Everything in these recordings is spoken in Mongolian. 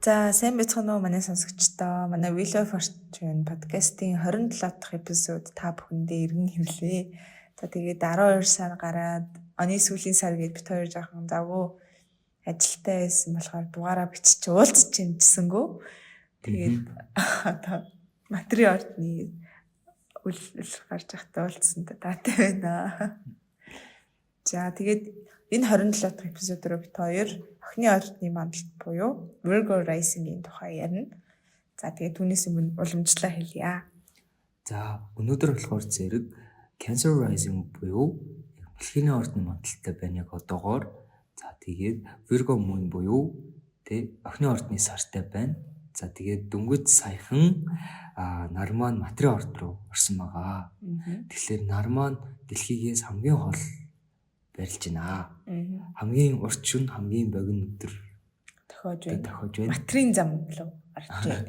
За, сайн байцгаана уу, манай сонсогчдоо. Манай Wheel of Fortune подкастын 27 дахь эпизод та бүхэндээ иргэн хэвлээ. За, тэгээд 12 сар гараад оны сүүлийн сар гээд бит хоёр жоохон завгүй ажилтай байсан болохоор дугаараа бичиж уулзч чимжсэнгүү. Тэгээд одоо Матри ордны үл гарч байхдаа уулзсан таатай байна. За, тэгээд энэ 27 дахь эпизодоор бит хоёр охины ордны мандалт буюу Virgo Rising-ийн тухай ярина. За, тэгээд түүнээс өмнө уламжлаа хэлье. За, өнөөдөр болохоор зэрэг Cancer Rising буюу Мэлхийний ордны мандалтай байна яг одоогоор. За, тэгээд Virgo Moon буюу тэ охины ордны сартай байна. За, тэгээд дөнгөж саяхан нар маань Матрийн орд руу орсон байгаа. Тэгэхээр нар маань дэлхийгээс хамгийн хол барилж байна. Хамгийн урт шөнө, хамгийн богино өдөр тохиож байна. Тохиож байна. Матрийн зам руу орж байна.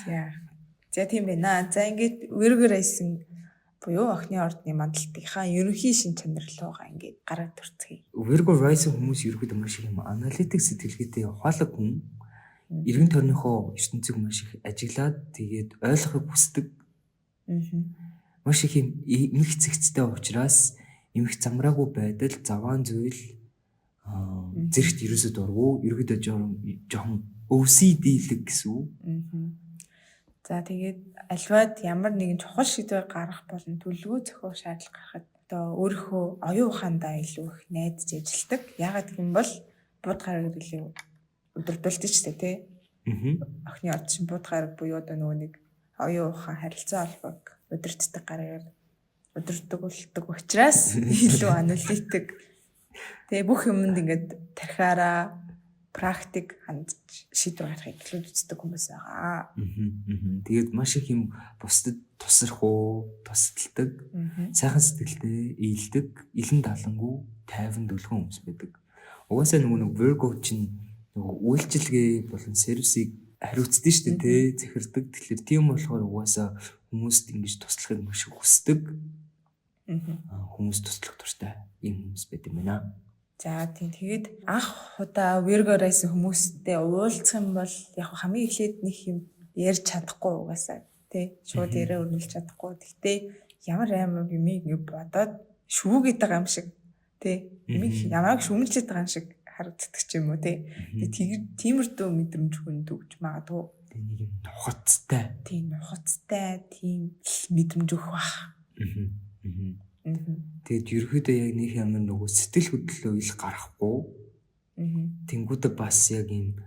За. За, тийм байна. За, ингээд Virgo Rising буюу охины ордны мандалтынхаа ерөнхий шин чанар руугаа ингээд гараад төрцгийе. Virgo Rising хүмүүс ерөнхийдөө маш их юм аналитик сэтгэлгээтэй, ухаалаг хүн. Эргэн тойрныхоо ертөнцийг маш их ажиглаад, тэгээд ойлгохыг хүсдэг. Маш их юм эмх цэгцтэй учраас эмх замраагүй байдал, заваан зүйл зэрэгт ерөөсөө дургу, ерөөдөө жоохон OCD-лэг гэсэн үг. За, тэгээд альваад ямар нэгэн чухал шийдвэр гаргах болон төлөвлөгөө зохиох шаардлага гарахад одоо өөрийнхөө оюун ухаандаа илүү их найдаж ажилладаг. Яагаад гэх юм бол бууд гараг илүү удирдуулдаг ч тий. Охины орд чинь бууд гараг буюу одоо нөгөө нэг оюун ухаан, харилцаа холбоог удирддаг гарагаар удирддаг болдог учраас илүү аналитик. Тэгээ бүх юмд ингээд тархиараа практик хандж шийдвэр гаргахыг илүү үздэг хүмүүс байгаа. Тэгээд маш их юм бусдад тусрах уу, тусдалдаг, сайхан сэтгэлтэй, ээлдэг, илэн далангуу, тайван дүлгэн хүмүүс байдаг. Угаасаа нөгөө нэг Virgo чинь нөгөө үйлчилгээ болон сервисийг хариуцдаг шүү дээ, тэ, захирдаг. Тэгэхээр тийм болохоор угаасаа хүмүүст ингэж туслахыг маш их хүсдэг. Хүмүүс туслах дуртай ийм хүмүүс байт юм байна. За, тийм, тэгээд анх удаа Virgo Rising хүмүүстэй уулзах юм бол яг хамгийн эхлээд нэг юм ярьж чадахгүй угаасаа тий, шууд яриа өрнөлж чадахгүй. Гэхдээ ямар амар юм ингэ бодоод шүүгээд байгаа юм шиг тий, юм ямааг шүүмжлээд байгаа юм шиг харагддаг ч юм уу тий. Тэгээд тиймэрдүү мэдрэмж хүнд өгч магадгүй. Тэг нэг юм нухацтай. Тийм, нухацтай тийм мэдрэмж өгөх бах. Тэгээд ерөөхдөө яг нэг ямар нөгөө сэтгэл хөдлөлөө ил гаргахгүй. Тэнгүүдээ бас яг юм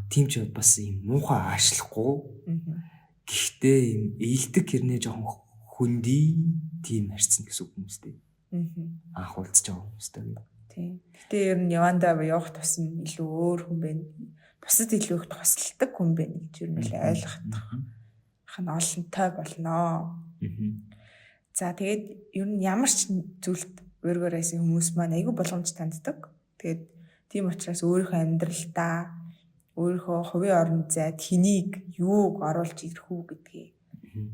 тийм ч бас юм муухай аашлахгүй. Гэхдээ юм ээлдэг хэрнээ жоохон хөндөй тийм харьцна гэсэн үг хүмүүстэй. Анх уулзж байгаа хүмүүстэй. Тийм. Гэтэ ер нь явандаа явах тусам илүү өөр хүн байна. Бусад илүү их тусалдаг хүн байна гэж ер нь л ойлгох хан олонтой болно. За, тэгээд ер нь ямар ч зүйлд Virgo Rising хүмүүс маань айгүй болгоомж танддаг. Тэгээд тийм учраас өөрийнхөө амьдралдаа өөрийнхөө хувийн орон зайд хэнийг, юуг оруулж ирэх үү гэдгийг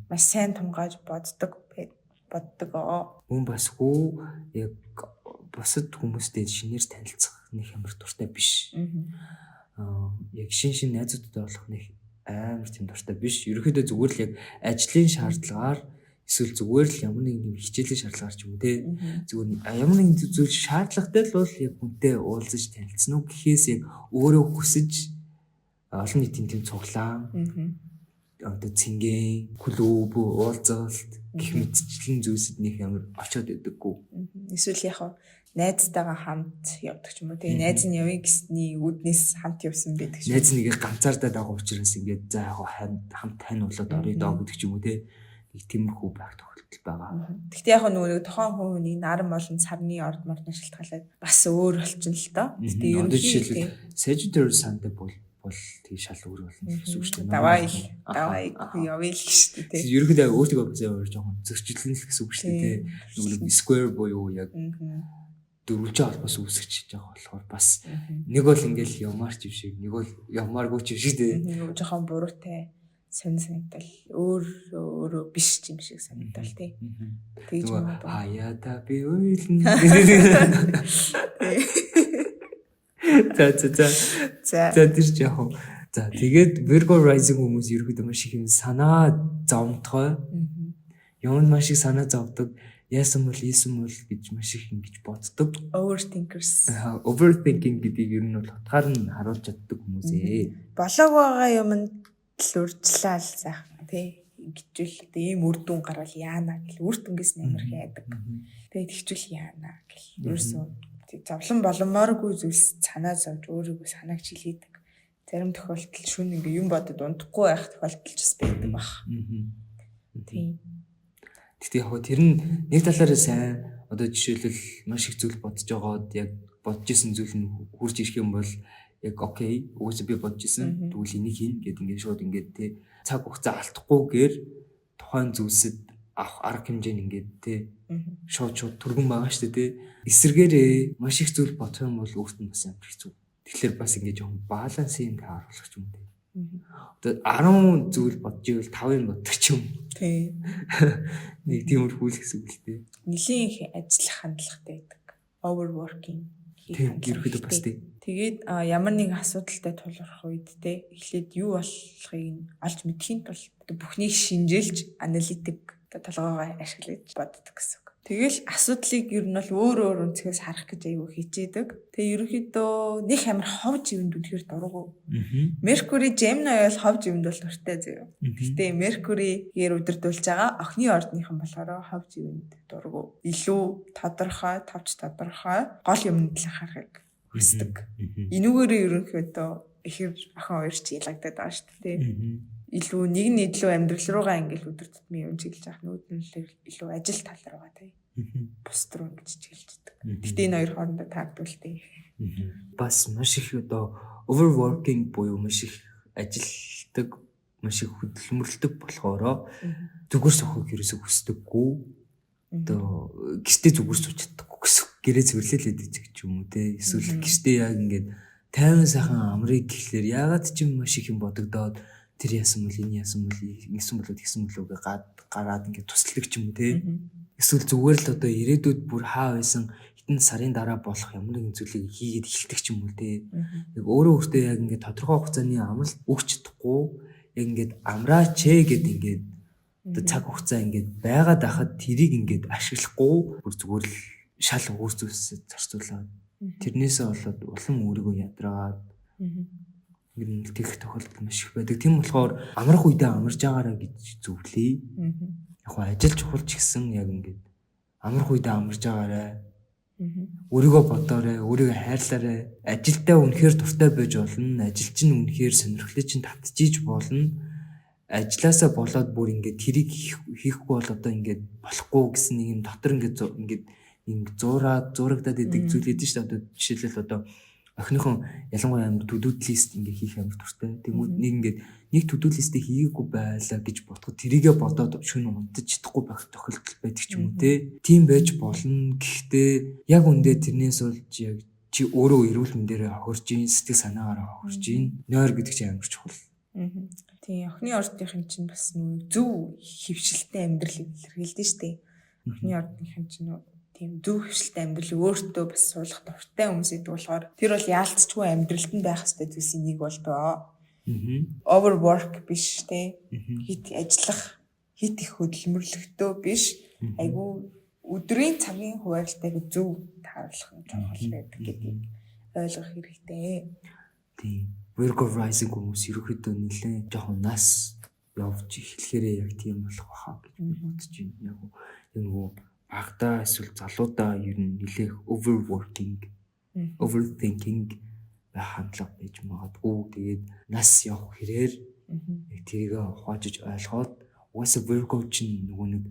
маш сайн тунгааж боддог боддог. Мөн бас хүү яг бусад хүмүүстэй шинээр танилцах нэг амар дуртай биш. Яг шин шин найзуудтай болох нэг амар тийм дуртай биш. Ерөнхийдөө зүгээр л яг ажлын шаардлагаар эсвэл зүгээр л ямар нэг юм хичээлийн шаардлагаар ч юм уу те, зүгээр ямар нэгэн зүйл шаардлагатай л бол яг хүнтэй уулзаж танилцсан уу гэхээс яг өөрөө хүсэж олон нийтийн тийм цуглаан, одоо цэнгээн, клуб, уулзалт гэх мэтчлэн зүйлсэд нэг амар очиод байдаггүй. Эсвэл яг найзтайгаа хамт явдаг ч юм уу. Тэгээ найз нь явъя гэсний үүднээс хамт явсан байдаг шүү. Найз нэгийг ганцаардаад байгаа учраас ингээд за яг хамт тань болоод орё доо гэдэг ч юм уу те. Нэг тиймэрхүү байх тохиолдол байгаа. Гэхдээ яг нөгөө тухайн хүний нар болон сарны орд мордны шалтгаалаад бас өөр болчихно л доо. Гэтэ ерөнхийдөө Sagittarius сантай бол тэг шал өөр болно гэсэн үг шүү дээ. Давай давай явъя л шүү дээ. Ерөнхийдөө өөртөө бас өөр жоохон зөрчилнө л гэсэн үг шүү дээ. Нөгөө нэг square буюу яг дөрвөлжин холбоос үүсгэж байгаа болохоор бас нэг бол ингээл ямаар ч юм шиг, нэг бол ямааргүй ч юм шиг дээ. Жоохон буруутай сонь санагдал, өөр өөрөө биш юм шиг санагдал тий. Тэгж магадгүй. Хаяа та би уйлна. За за за. За. За тэр ч яг хуу. За тэгээд Virgo Rising хүмүүс ерөөдөө маш их юм санаа зовмтгой. Юмд маш их санаа зовдөг. Яасан бол ийсэн бол гэж маш их ингэж боддог. Overthinkers. Overthinking гэдгийг ер нь бол утгаар нь харуулж чаддаг хүмүүс ээ. Болоог байгаа юмд л урьдчилаал сайхан тий. Ингэжүүл одоо ийм үр дүн гарвал яана гэл үр дүнгээс нь амар их яадаг. Тэгээд тэгчүүл яана гэл. Ерөөсөө зовлон боломооргүй зүйлс санаа зовж өөрийгөө санааг чилээдэг. Зарим тохиолдолд шүн ингээ юм бодод унтахгүй байх тохиолдол ч бас байдаг бах. Тийм. Гэхдээ яг тэр нь нэг талаараа сайн, одоо жишээлбэл маш их зүйл бодож байгаад яг бодож исэн зүйл нь хурж ирэх юм бол яг окей, угаасаа би бодож исэн, тэгвэл энийг хийн гэд ингээд шууд ингээд тий цаг хугацаа алдахгүйгээр тухайн зүйлсэд авах арга хэмжээ нь ингээд тий шууд шууд түргэн байгаа шүү дээ тий. Эсвэргээрээ маш их зүйл бодох юм бол өөрт нь бас амар хэцүү. Тэгэхээр бас ингээд жоохон балансын тааруулах юм тий. Одоо 10 зүйл бодож ивэл 5 юм боддог ч юм. Тий. Нэг тиймэрхүү л гэсэн үг л дээ. Нилийн их ажиллах хандлагатай байдаг. Overworking хийх хандлагатай. Бас тий. Тэгээд ямар нэгэн асуудалтай тулгарх үед те эхлээд юу болохыг нь олж мэдэхийн тулд бүхнийг шинжилж аналитик толгоогоо ашиглаж боддог гэсэн үг. Тэгэл асуудлыг ер нь бол өөр өөр өнцгөөс харах гэж айгүй хичээдэг. Тэгээ ерөнхийдөө нэг амар хов живэнд үнэхээр дургу. Mercury Gemini бол хов живэнд бол дуртай заяа. Гэтэ Mercury-гээр удирдуулж байгаа охины ордныхан болохоор хов живэнд дургу. Илүү тодорхой, товч тодорхой гол юмд л анхаарахыг хүсдэг. Энүүгээрээ ерөнхийдөө ихэр охин хоёр ч ялгагдаад байгаа шүү дээ. Илүү нэг нь илүү амьдрал руугаа ингээл өдөр тутмын юм чиглэж явах, нүүд нь илүү ажил тал руугаа тий. Бус руу ингэж чиглэждэг. Гэтэ энэ хоёр хоорондоо таагдвал тий. Бас маш их одоо overworking буюу маш их ажилтдаг, маш их хөдөлмөрлөдөг болохоро зүгээр сухыг ерөөсөө хүсдэггүй. Одоо гэртээ зүгээр сууж чаддаггүй гэсэн. Гэрээ цэвэрлэл өгдөг ч юм уу те. Эсвэл гэртээ яг ингээд тайван сайхан амрыг гэхлээр яагаад ч юм маш их юм бодогдоод тэр яасан бол энэ яасан бол ингэсэн болоо тэгсэн болоо гэ гараад ингээд тусалдаг ч юм уу те. Эсвэл зүгээр л одоо ирээдүйд бүр хаа байсан хэдэн сарын дараа болох ямар нэгэн зүйлийг хийгээд эхэлдэг ч юм уу те. Яг өөрөө өөртөө яг ингээд тодорхой хугацааны амралт өгч чадахгүй, яг ингээд амраач ээ гэд ингээд одоо цаг хугацаа ингээд байгаад байхад тэрийг ингээд ашиглахгүй бүр зүгээр л шал өөр зүйлсэд зарцуулаад тэрнээсээ болоод улам өөрийгөө ядраад ер нь тех тохиолдол маш их байдаг. Тийм болохоор амрах үедээ амарж байгаараа гэж зөвлөе. Яг хоо ажил чухал ч гэсэн яг ингээд амрах үедээ амарж байгаарай. Өөрийгөө бодоорой, өөрийгөө хайрлаарай. Ажилдаа үнэхээр дуртай байж болно. Ажил чинь үнэхээр сонирхлыг чинь татчихийж болно. Ажлаасаа болоод бүр ингээд тэрийг хийхгүй бол одоо ингээд болохгүй гэсэн нэг юм дотор ингээд ингээд ингээд зуурагдаад идэг зүйл гэдэг чинь одоо жишээлбэл одоо охиныхон ялангуяа амар to do list ингээ хийх амар дуртай. Тэнгүүд нэг ингээд нэг to do list-ийг хийгээгүй байлаа гэж бодоход тэрийгэ бодоод шөнө унтаж чадахгүй байх тохиолдол байдаг ч юм уу те. Тийм байж болно. Гэхдээ яг үндэ тэрнээс болж яг чи өөрөө эрүүл мэндээрээ хохирж ийн, сэтгэл санаагаараа хохирж ийн. Нойр гэдэг чинь амар чухал. Тийм, охины ордныхын чинь бас нүү зөв хөвшилтэй амьдралыг илэрхийлдэг шүү дээ. Охины ордныхын чинь тийм зөв хөвшилтэй амьдралыг өөртөө бас суулгах дуртай хүмүүс идэг болохоор тэр бол яалтчгүй амьдралд нь байх ёстой зүйлсийн нэг болдгоо. Overwork биш те. Хит ажиллах, хит их хөдөлмөрлөхтөө биш. Айгүй өдрийн цагийн хуваарлтайг зөв тааруулах нь чухал байдаг гэдгийг ойлгох хэрэгтэй. Тийм. Virgo Rising хүмүүс ерөнхийдөө нэлээд жоохон нас явж эхлэхээрээ яг тийм болох байхаа гэж би бодож байна. Яг нөгөө багадаа эсвэл залуудаа ер нь нэлээх overworking, overthinking байх хандлага байж магадгүй. Тэгээд нас явах хэрээр яг тэрийг ухаажиж ойлгоод угаасаа Virgo чинь нөгөө нэг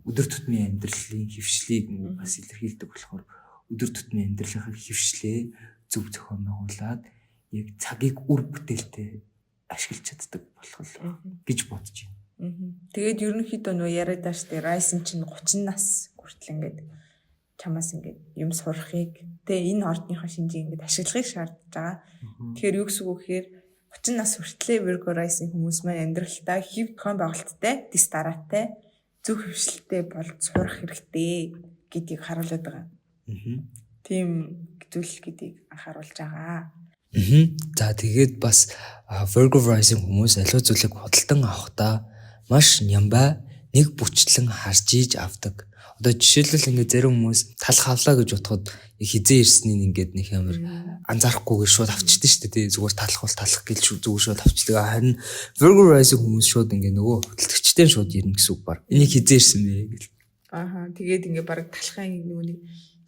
өдөр тутмын амьдралын хөвшлийг нөгөө бас илэрхийлдэг болохоор өдөр тутмын амьдралынхаа хөвшлээ зөв зохион байгуулад яг цагийг үр бүтээлтэй ашиглаж чаддаг болох л гэж бодож байна. Тэгээд ерөнхийдөө нөгөө яриад байгаа шүү дээ. Rising чинь 30 нас хүртэл ингээд чамаас ингээд юм сурахыг тэ энэ ордныхоо шинжийг ингээд ашиглахыг шаардж байгаа. Тэгэхээр юу гэсэн үг гэхээр 30 нас хүртлээ Virgo Rising хүмүүс маань амьдралтаа хэв зохион байгуулалттай, дис дараатай, зөв хөвшилтэй болж сурах хэрэгтэй гэдгийг харуулдаг байгаа. Тийм зүйл гэдгийг анхааруулж байгаа. За тэгээд бас Virgo Rising хүмүүс аливаа зүйлийг худалдан авахдаа маш нямбай нэг бүрчлэн харж ийж авдаг. Одоо жишээлбэл ингээд зарим хүмүүс талх авлаа гэж бодоход хизээ ирснийг ингээд нэг амар анзаарахгүйгээр шууд авчихдээ шүү дээ. Зүгээр талах бол талах гэж зүгээр шууд авчдаг. Харин Virgo Rising хүмүүс шууд ингээд нөгөө худалдагчтай шууд ирнэ гэсэн үг баг. Энийг хизээ ирсэн бэ гэл. Ааха, тэгээд ингээд баг талхын нөгөө нэг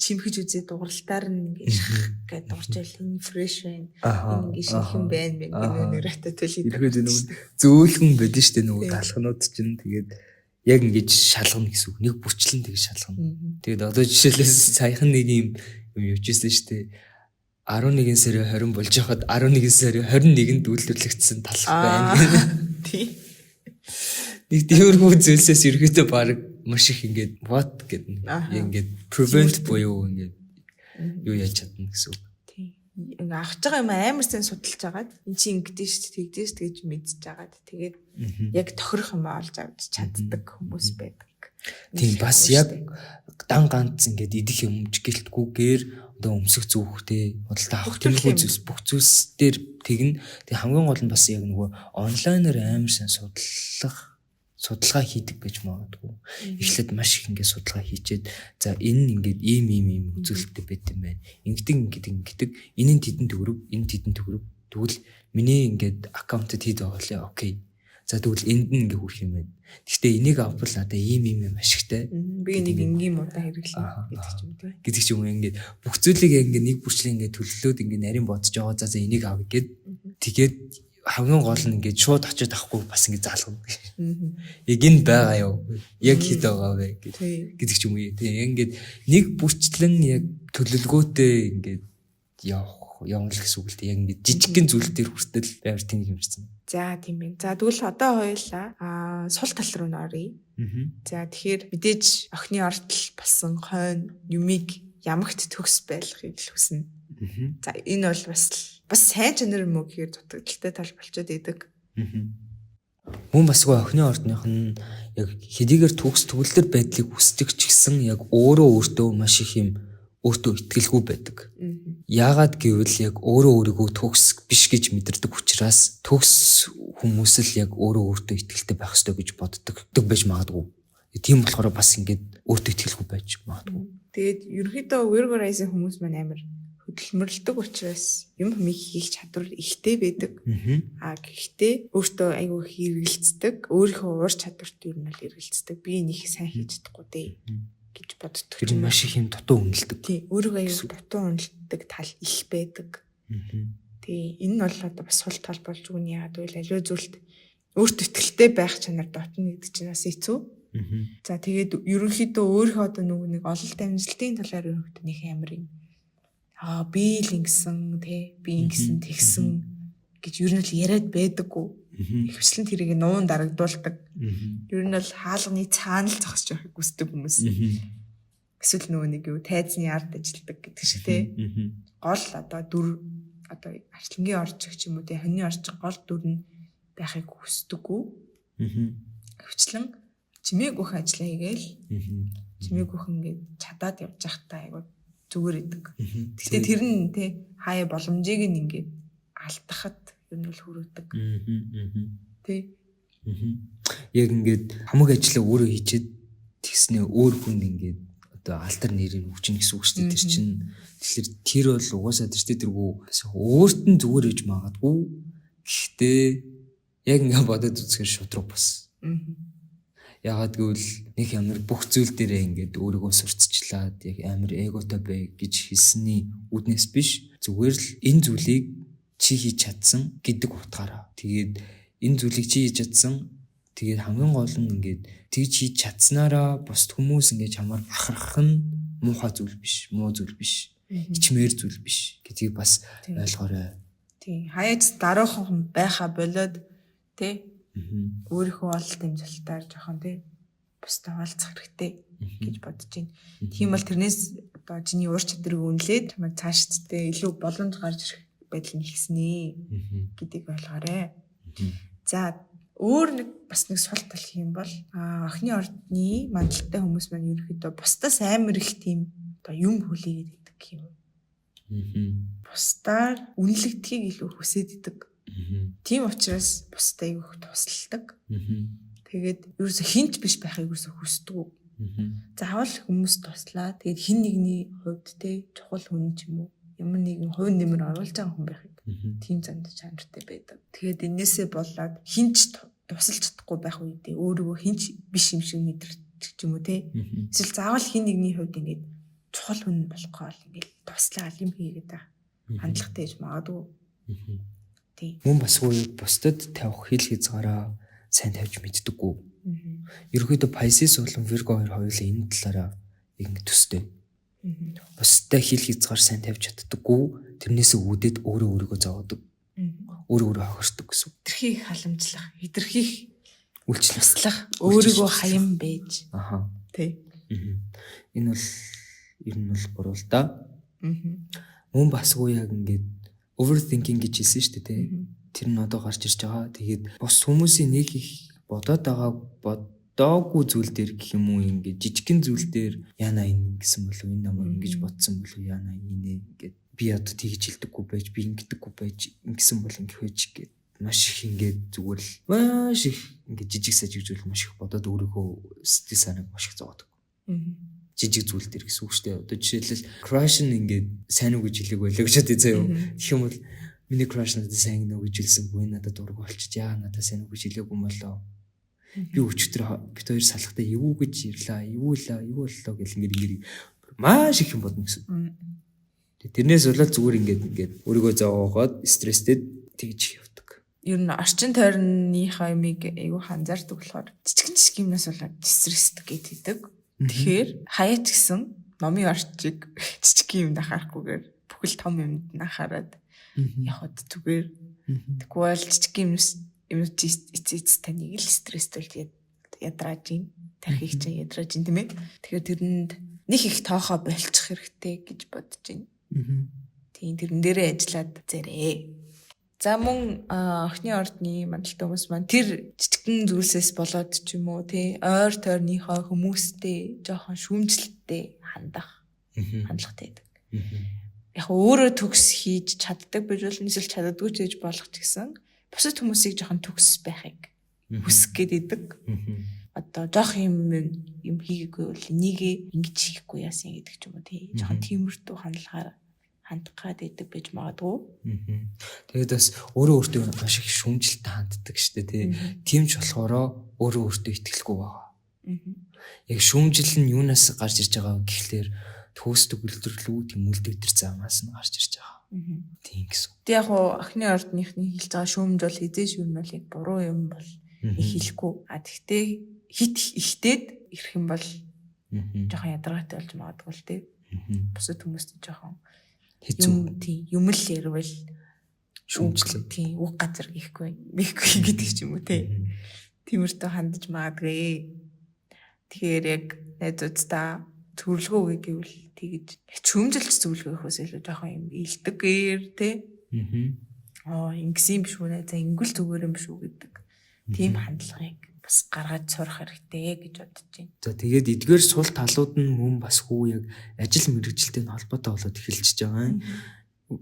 чимхэж үзээ дугарлалтаар нь ингээд шах гээд дуурчаал энэ fresh байна. Энэ ингээд шинэхэн байна мэн гэх нөгөө нэг рататуй Ерөөдөө нөгөө зөөлхөн байдэн шүү дээ нөгөө талхнууд чинь тэгээд яг ингэж шалгана гэсэн үг. Нэг бүрчлэн тэгж шалгана. Тэгээд одоо жишээлбэл саяхан нэг юм явж ирсэн шүү дээ. 11 сарын 20 болж байхад 11 сарын 21-нд үйлдвэрлэгдсэн талх байна. Тий. Нэг тиймэрхүү зүйлсээс ерөөдөө баг маш их ингээд what гэдэг ингээд prevent буюу ингээд юу яаж чадна гэсэн үг. Тий. Ингээ авч байгаа юм амар сайн судалж агаад эн чинь ингэдэж шүү дээ, тэгдэж шүү гэж мэдчихэж агаад тэгээд яг тохирох юм олж авч чаддаг хүмүүс байдаг. Тийм, бас яг дан ганц ингээд идэх юм гэлтгүүгээр одоо өмсөх зүүхтэй худалдаа авах тиймэрхүү зүйлс бүх зүйлс дээр тэгнэ. Тэг хамгийн гол нь бас яг нөгөө онлайнаар амар сайн судалгаа хийдэг байж магадгүй. Эхлээд маш их ингээд судалгаа хийчээд за энэ нь ингээд ийм ийм ийм үзүүлэлттэй байт юм байна. Ингэдэг ингэдэг ингэдэг энэ нь тэдэн төгрөг, энэ тэдэн төгрөг. Тэгвэл миний ингээд аккаунтад хэд байгаа лээ. Окей. За тэгвэл энд нь ингээд хүрэх юм байна. Гэхдээ энийг авбал надаа ийм ийм юм ашигтай. Би нэг энгийн муудаа хэрэглэнэ гэдэг ч юм тий. Гэдэг ч юм уу ингээд бүх зүйлийг ингээд нэг бүрчлэн ингээд төлөвлөөд ингээд нарийн бодож байгаа. За за энийг авъя гэд. Тэгээд хамгийн гол нь ингээд шууд очиод авахгүй бас ингээд заалгана. Яг энэ байгаа юу? Яг хэд байгаа вэ гэдэг ч юм уу. Тийм ингээд нэг бүрчлэн яг төлөвлөгөөтэй ингээд явна л гэсэн үг л дээ. Яг ингээд жижигхэн зүйл дээр хүртэл амар тэнэг юмшсан. За тийм байна. За тэгвэл одоо хоёулаа сул тал руу н оръё. За тэгэхээр мэдээж охины ортол болсон хойно юмыг ямагт төгс байлгахыг л хүснэ. За энэ бол бас сайн чанар юм уу гэхээр дутагдaltaй тал болчиход идэг. Мөн басгүй охины ордных нь яг хэдийгээр төгс төгөлдөр байдлыг хүсдэг ч гэсэн яг өөрөө өөртөө маш их юм өөртөө итгэлгүй байдаг. Яагаад гэвэл яг өөрөө өөрийгөө төгс биш гэж мэдэрдэг учраас төгс хүмүүс л яг өөрөө өөртөө итгэлтэй байх ёстой гэж боддог байж магадгүй. Тийм болохоор бас ингээд өөртөө итгэлгүй байж магадгүй. Тэгээд ерөнхийдөө Virgo Rising хүмүүс маань амар хөдөлмөрлөдөг учраас юм хэмиг хийх чадвар ихтэй байдаг. А гэхдээ өөртөө айгүй их эргэлздэг, өөрийнхөө уур чадварт ер нь бол эргэлздэг. Би энийг сайн хийж чадахгүй дээ гэж боддог. Тэр нь маш их юм дутуу үнэлдэг. Тий, өөрийгөө айгүй дутуу үнэлдэг тал их байдаг. Тий, энэ нь бол одоо бас сул тал болж өгнө. Яагаад гэвэл аливаа зүйлд өөртөө итгэлтэй байх чанар дотно гэдэг чинь бас хэцүү. За тэгээд ерөнхийдөө өөрийнхөө одоо нөгөө нэг ололт амжилтын талаар ерөнхийдөө нэг амар юм. Аа би л ингэсэн тий, би ингэсэн тэгсэн гэж ер нь л яриад байдаггүй. Ихэвчлэн тэрийг нуун дарагдуулдаг. Ер нь бол хаалганы цаана л зогсож байхыг хүсдэг хүмүүс. Эсвэл нөгөө нэг юу тайзны ард ажилладаг гэдэг шиг тий. Гол одоо дүр одоо арчлангийн орчих ч юм уу тий, хоньны орчих гол дүр нь байхыг хүсдэггүй. Ихэвчлэн чимээгүйхэн ажиллаа хийгээл чимээгүйхэн ингээд чадаад явж байхдаа айгуу зүгээр идэг. Гэхдээ тэр нь тий хаяа боломжийг нь ингээд алдахад ер нь бол хүрээдэг. Тий. Яг ингээд хамаг ажлаа өөрөө хийчихэд тэгснээ өөр хүн ингээд одоо алтар нэрийг өгч гэсэн үг шүү дээ. Тэр чинь тэгэхээр тэр бол угаасаа тэр чинь тэргүй өөрт нь зүгээр ээж магадгүй. Гэхдээ яг ингээд бодоод үзэхээр шудраг бас. Яагаад гэвэл нэг амар бүх зүйл дээрээ ингээд өөрийгөө сурталчлаад яг амар эготой бай гэж хэлсний үүднээс биш, зүгээр л энэ зүйлийг чи хийж чадсан гэдэг утгаараа. Тэгээд энэ зүйлийг чи хийж чадсан. Тэгээд хамгийн гол нь ингээд тэгж хийж чадсанараа бусд хүмүүс ингээд чамаар бахархах нь муухай зүйл биш, муу зүйл биш, ичмээр зүйл биш гэдгийг бас ойлгоорой. Тийм. Хаяач даруухан байхаа болоод тий өөрийнхөө ололт амжилтаар жоохон тий бусдад хуваалцах хэрэгтэй гэж бодож байна. Тийм бол тэрнээс одоо чиний уур чадварыг үнэлээд чамайг цаашдтай илүү боломж гарч ирэх байдал нь ихснэ гэдгийг ойлгоорой. За өөр нэг бас нэг сул тал юм бол охины ордны мандалтай хүмүүс маань ерөнхийдөө бусдаас амар их тийм одоо юм хүлээгээд байдаг. гэх юм. Бусдаар үнэлэгдэхийг илүү хүсээд идэг. Тийм учраас бусдад айгүй их тусалдаг. Тэгээд ерөөсө хинт биш байхыг ерөөсө хүсдэг. Заавал хүмүүс туслаа. Тэгээд хин нэгний хувьд те чухал хүн ч юм уу ямар нэгэн хувь нэмэр оруулж байгаа хүн байхыг тийм занд чанартай байдаг. Тэгээд энээсээ болоод хинч тусалж чадахгүй байх үедээ өөрийгөө хинч биш юм шиг мэдэрч ч юм уу те. Эсвэл заавал хин нэгний хувьд ингээд чухал хүн болох гол ингээд туслаа юм хийгээд байгаа. Хандлагатай гэж магадгүй. Тийм. Мөн басгүй бусдад тавих хил хязгаараа сайн тавьж мэддэггүй. Ерөнхийдөө Pisces болон Virgo хоёр хоёулаа энэ талаараа яг ингэ төстэй. Бусдад хил хязгаар сайн тавьж чаддаггүй. Тэрнээсээ үүдээд өөрөө өөрийгөө зовоодог. Өөрөө өөрөө хохирдог гэсэн. Хитрхийг халамжлах, хитрхийг Үйлчлэх. туслах, өөрийгөө хаян байж. Аха. Тий. Энэ бол ер нь бол буруу л да. Мөн басгүй яг ингээд overthinking гэж хэлсэн шүү дээ, тий. Тэр нь одоо гарч ирж байгаа. Тэгээд бус хүмүүсийн нэг их бодоод байгаа бодоогүй зүйл дээр гэх юм уу ингээд жижигхэн зүйл дээр яана энэ ингэсэн болов энэ намайг ингэж бодсон болов яана инэ ингээд би одоо тэгж хэлдэггүй байж би ингэдэггүй байж ингэсэн бол ингэх байж гээд маш их ингээд зүгээр л маш их ингээд жижиг сажиг зүйл маш их бодоод өөрийнхөө сэтгэл санааг маш их зовоодог. Жижиг зүйл дээр гэсэн үг шүү дээ. Одоо жишээлбэл crush нь ингээд сайн уу гэж хэлээг байлаа гэж бодъё заяа. Тэгэх юм бол миний crush надад сайн гинэ гэж хэлсэнгүй надад дург болчих. Яа надад сайн уу гэж хэлээгүй юм болоо. Би өчигдөр бит хоёр салхтаа юу гэж ирлээ, юу лээ, юу боллоо гэл ингээд ингээд маш их юм бодно гэсэн. Тэрнээс болоод зүгээр ингээд ингээд өөрийгөө зовоогоод стресстэй тэгж явдаг. Ер нь орчин тойрныхаа юмыг айгүй анзаардаг болохоор жижигэн жижиг юмнаас болоод стресстэй гэт хийдэг. Тэгэхээр хаяач гэсэн номын орчиг жижиг юмд анхаарахгүйгээр бүхэл том юмд нь анхаарад явхад зүгээр. Тэгвэл бол жижиг юмнаас юм чи эц эц таныг л стресстэй ядрааж гин тархийг чинь ядрааж гин тийм ээ. Тэгэхээр тэрэнд нэг их тоохоо болчих хэрэгтэй гэж бодож байна. Тийм тэрэн дээрээ ажиллаад зэрээ. За мөн охины ордны мандалтай хүмүүс маань тэр жижигхэн зүйлсээс болоод ч юм уу тий ойр тойрныхоо хүмүүстэй жоохон шүүмжлэлтэй хандах хандлагатай байдаг. Яг өөрөө төгс хийж чаддаг байж болно эсвэл чаддаггүй ч гэж болох ч гэсэн бусад хүмүүсийг жоохон төгс байхыг хүсэх гээд идэг. Одоо жоох юм юм хийгээгүй бол энийгээ ингэж хийхгүй яасан гэдэг ч юм уу тий. Жоохон тиймэрхүү хандлагаар хандах гад идэг байж магадгүй. Тэгээд бас өөрөө өөртөө маш их шүүмжлэлтэй ханддаг шүү дээ тий. Тийм ч болохоро өөрөө өөртөө итгэлгүй байгаа. Яг шүүмжил нь юунаас гарч ирж байгаа вэ гэхлээр төөс төгөлдөрлөө тийм үлдээ тэр замаас нь гарч ирж байгаа. Тийм гэсэн. Тэг яг хуу охины ордныхны хэлж байгаа шүүмж бол хизээ шүүм бол яг буруу юм бол их хэлэхгүй. А тэгтээ хит ихтээд ирэх юм бол жоохон ядаргаатай болж магадгүй л тий. Бусад хүмүүст жоохон хэцүү. Тийм юм л ярил шүүмжлэл. Тийм үг газар гихгүй мэхгүй гэдэг ч юм уу тий. Тиймэрхүү хандаж магадгүй. Тэгэхээр яг найзуудтай зөвлөгөө өгье гэвэл тэгэж шүүмжилж зөвлөгөө өгөхөөс илүү жоохон юм илдэггээр тий. Аа ингэсэн юм биш үү нэ. За ингэвэл зүгээр юм биш үү гэдэг тийм хандлагыг бас гаргаж сурах хэрэгтэй гэж бодож байна. За тэгээд эдгээр сул талууд нь мөн бас хүү яг ажил мэргэжилтэй нь холбоотой болоод эхэлчихэж байгаа юм.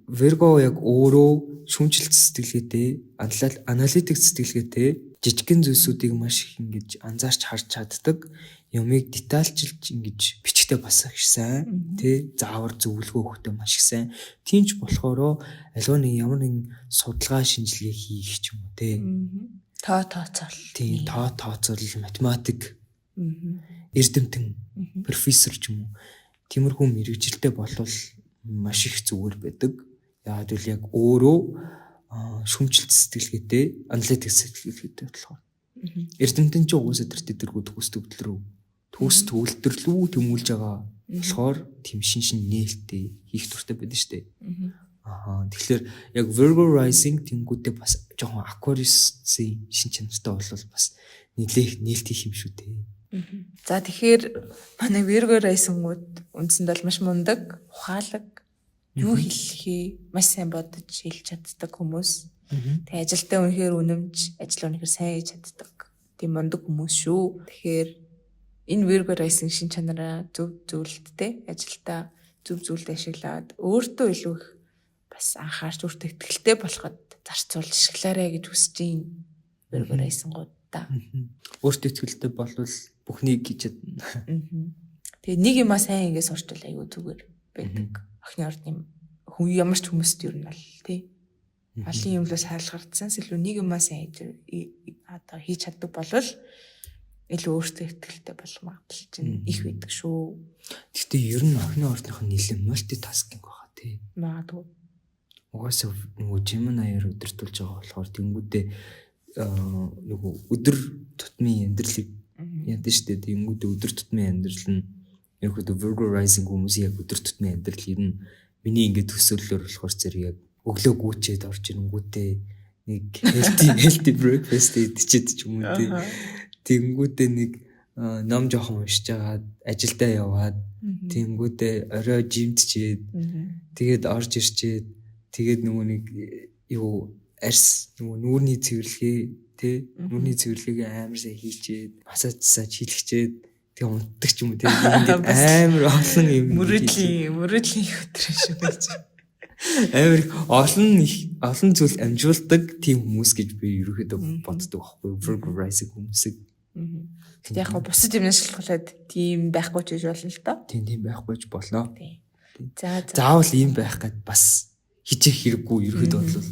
Virgo яг өөрөө шүүмжлэлт сэтгэлгээтэй, аналитик сэтгэлгээтэй, жижигхэн зүйлсүүдийг маш их ингэж анзаарч харж чаддаг, юмыг детальчилж ингэж бичгтээ бас их сайн, тий, заавар зөвлөгөө өгөхдөө маш их сайн. Тийм ч болохоро аливаа нэг ямар нэгэн судалгаа шинжилгээ хийх ч юм уу тий. Тоо тооцоол. Тийм, тоо тооцоол, математик, эрдэмтэн, профессор ч юм уу. Тиймэрхүү мэргэжилтэй болвол маш их зүгээр байдаг. Яагаад гэвэл яг өөрөө шүүмжлэлт сэтгэлгээтэй, аналитик сэтгэлгээтэй болохоор. Эрдэмтэн ч угаасаа тэр тэдэргүү төгс төгөлдрөө төгс төгөлдөрлөө тэмүүлж байгаа болохоор тийм шин шин нээлттэй хийх дуртай байдаг шүү дээ. Аа тэгэхээр яг Virgo rising тэнгүүтээ бас жоохон Aquarius-ийн шин чанартай бол бас нэлээх нээлт хийх юм шүү дээ. За тэгэхээр манай Virgo rising-ууд үндсэнд бол маш мундаг, ухаалаг, юу хэлэхээ маш сайн бодож хэлж чаддаг хүмүүс. Тэгээ ажилдаа үнэхээр үнэмж, ажлаа үнэхээр сайн хийж чаддаг. Тийм мундаг хүмүүс шүү. Тэгэхээр энэ Virgo rising шин чанараа зөв зөвлөлттэй ажилдаа Зөв зүйлд ашиглаад өөртөө илүү их бас анхаарч өөртөө итгэлтэй болоход зарцуулж ашиглаарай гэж хүсэж байна. Virgo Rising-уудаа. Өөртөө итгэлтэй болвол бүхнийг хийж чадна. Тэгээ нэг юмаа сайн ингэ сурчвал айгүй зүгээр байдаг. Охины ордны хүн ямар ч хүмүүст ер нь бол тий. Олон юмлаас салгардсанс илүү нэг юмаа сайн одоо хийж чаддаг болвол илүү өөртөө итгэлтэй болох магадлал чинь их байдаг шүү. Гэхдээ ер нь охины ордных нь нэлээд multitasking байгаа тий. Магадгүй. Угаасаа нөгөө Gemini-аар өдөртүүлж байгаа болохоор тэнгүүдээ нөгөө өдөр тутмын амьдралыг ядсан шүү дээ. Тэнгүүдээ өдөр тутмын амьдрал нь ерөнхийдөө Virgo Rising хүмүүсийн яг өдөр тутмын амьдрал ер нь миний ингээд төсөөллөөр болохоор зэрэг яг өглөө гүйчээд орж ирэнгүүтээ нэг healthy breakfast идчихэд ч юм уу тий. Тэнгүүдээ нэг ном жоохон уншиж агаад ажилдаа яваад тэнгүүдээ орой gym дчихэд тэгээд орж ирчээд тэгээд нөгөө нэг юу арьс нөгөө нүүрний цэвэрлэгээ тий нүүрний цэвэрлэгээ амар сайн хийчээд массаж хийлгчээд тэгээ унтдаг ч юм уу тий ингээд амар олон юм мөрөөдлийн өдөр шүү гэж. Амар их олон зүйл амжуулдаг тийм хүмүүс гэж би ерөнхийдөө боддог байхгүй Virgo Rising хүмүүсийг. Гэтэ яг бусад юмнаас шалтгаалаад тийм байхгүй ч гэж болно л доо. Тийм байхгүй ч болно. Тийм. За. Заавал ийм байх гээд бас хичээх хэрэггүй ерөнхийдөө бол.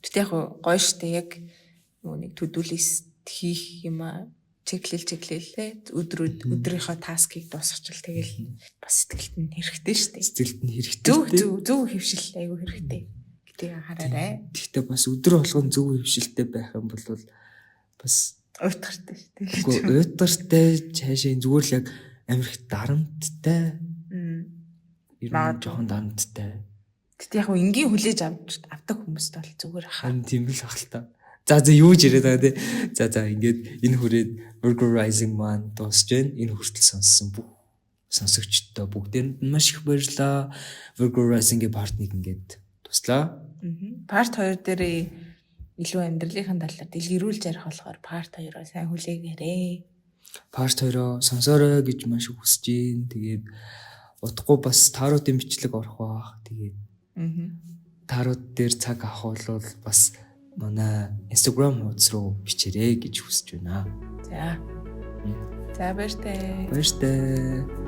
Гэтэ яг гоё штэ яг нөгөө нэг to do list хийх юм аа чеклэл те өдрийнхөө task ыг дуусгачихвал тэгэл бас сэтгэлд нь хэрэгтэй штэ. Сэтгэлд нь хэрэгтэй. Зөв хэвшил айгүй хэрэгтэй гэдгийг анхаараарай. Гэхдээ бас өдөр болгон зөв хэвшилтэй байх юм бол бас уйтгартай штэ. Үгүй уйтгартай цаашаа зүгээр л яг амар их дарамттай. Ер нь жоохон дарамттай. Гэтэ яг энгийн хүлээж авдаг хүмүүст бол зүгээр хаа. Харин тийм л ах л та. За юу ч яриад байгаа тий. За ингээд энэ хүрээд Virgo Rising маань дуусж байна. Энэ хүртэл сонссон бүх сонсогчдод бүгдээрэнд нь маш их баярлалаа. Virgo Rising-ийн part 1 ингээд дуслаа. Part 2 дээр илүү амьдралынхаа талаар дэлгэрүүлж ярих болохоор part 2-оо сайн хүлээгээрэй. Part 2-оо сонсоорой гэж маш их хүсэж байна. Тэгээд удахгүй бас Tarot-ын бичлэг орох бах. Тэгээд Tarot дээр цаг авах бол бас манай Instagram хуудас руу бичээрэй гэж хүсэж байна. За. За баяртай. Баяртай.